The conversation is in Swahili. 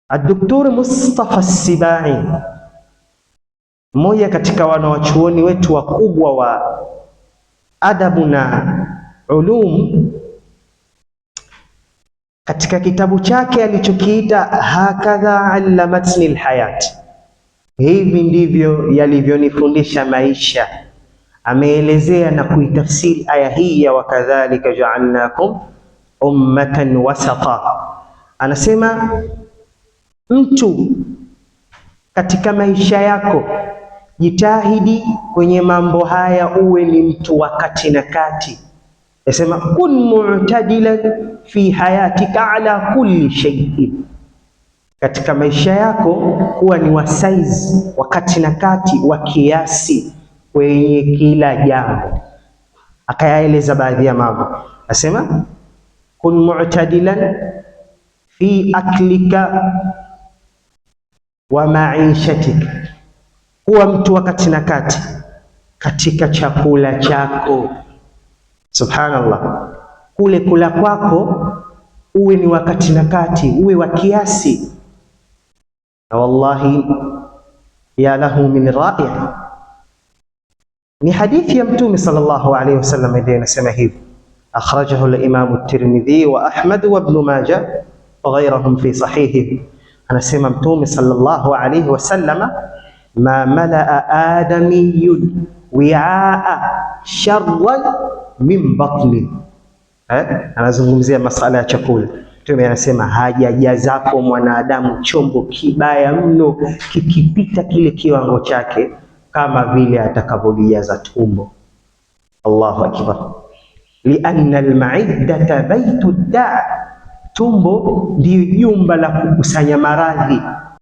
Ad-Doktor Mustafa Sibai, mmoja katika wanawachuoni wetu wakubwa wa adabu na ulum, katika kitabu chake alichokiita hakadha allamatni alhayat, hivi ndivyo yalivyonifundisha maisha, ameelezea na kuitafsiri aya hii ya wakadhalika ja'alnakum ummatan wasata. Anasema mtu katika maisha yako jitahidi kwenye mambo haya, uwe ni mtu wa kati na kati. Yasema kun mu'tadilan fi hayatika ala kulli shay'in, katika maisha yako kuwa ni wa size, wa kati na kati, wa kiasi kwenye kila jambo. Akayaeleza baadhi ya mambo, asema kun mu'tadilan fi aklika wa maishatika, kuwa mtu wa kati na kati katika chakula chako. Subhanallah, kule kula kwako uwe ni wakati na kati, uwe wa kiasi. Na wallahi ya lahu min ra'i, ni hadithi ya Mtume sallallahu alayhi wasallam ndiyo inasema hivi, akhrajahu al-Imam at-Tirmidhi wa Ahmad wa Ibn Majah wa ghayrahum fi sahihi. Anasema Mtume sallallahu alayhi wasallama, ma malaa adamiyun wi'aa sharran min batni. Anazungumzia masala ya chakula. Mtume anasema hajajazapo mwanadamu chombo kibaya mno kikipita kile kiwango chake, kama vile atakavyolijaza tumbo. Allahu akbar! Lianna almaidata baitu daa, tumbo ndiyo jumba la kukusanya maradhi.